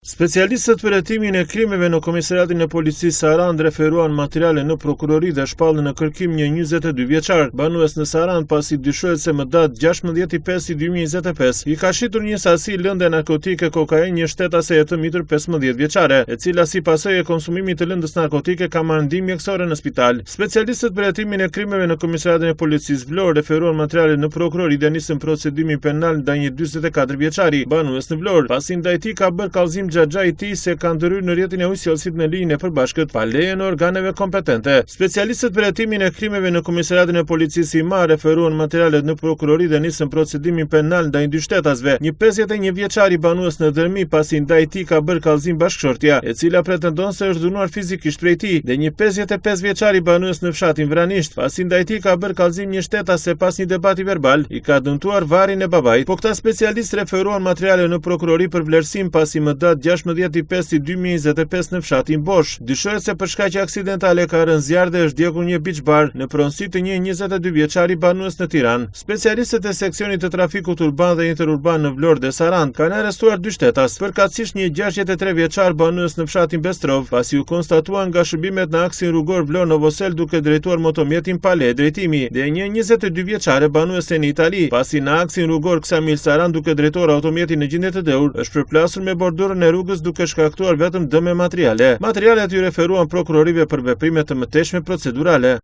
Specialistët për hetimin e krimeve në Komisariatin e Policisë Sarandë referuan materiale në prokurori dhe shpallën në kërkim një 22 vjeçar, banues në Sarandë pasi dyshohet se më datë 16.5.2025 i ka shitur një sasi lënde narkotike kokainë një shtetaseje të mitur 15 vjeçare, e cila si pasojë e konsumimit të lëndës narkotike ka marrë ndihmë mjekësore në spital. Specialistët për hetimin e krimeve në Komisariatin e Policisë Vlorë referuan materiale në prokurori dhe nisën procedimin penal ndaj një 44 vjeçari, banues në Vlorë, pasi ndaj tij ka bërë kallëzim xhaxhai i tij se ka ndërhyrë në rrjetin e ujësjellësit në linjën e përbashkët pa lejen e organeve kompetente. Specialistët për hetimin e krimeve në Komisariatin e Policisë Himarë referuan materialet në prokurori dhe nisën procedimin penal ndaj dy shtetasve, një 51 vjeçari banues në Dhërmi, pasi ndaj tij ka bërë kallëzim bashkëshortja, e cila pretendon se është dhunuar fizikisht prej tij, dhe një 55 vjeçari banues në fshatin Vranisht, pasi ndaj tij ka bërë kallëzim një shtetase pas një debati verbal, i ka dëmtuar varrin e babait. Po këta specialistë referuan materiale në prokurori për vlerësim pasi më datë 16.5.2025 në fshatin Bosh. Dyshohet se për shkaqe aksidentale ka rënë zjarr dhe është djegur një beach bar në pronësi të një 22 vjeçari banues në Tiranë. Specialistët e seksionit të trafikut urban dhe interurban në Vlorë dhe Sarandë kanë arrestuar dy shtetas, përkatësisht një 63 vjeçar banues në fshatin Bestrov, pasi u konstatua nga shërbimet në aksin rrugor Vlorë Novosel duke drejtuar motomjetin pa leje drejtimi, dhe një 22 vjeçare banuese në Itali, pasi në aksin rrugor Ksamil Sarandë duke drejtuar automjetin në gjendje të dehur, është përplasur me bordurën e rrugës duke shkaktuar vetëm dëme materiale. Materialet iu referuan prokurorive për veprime të mëtejshme procedurale.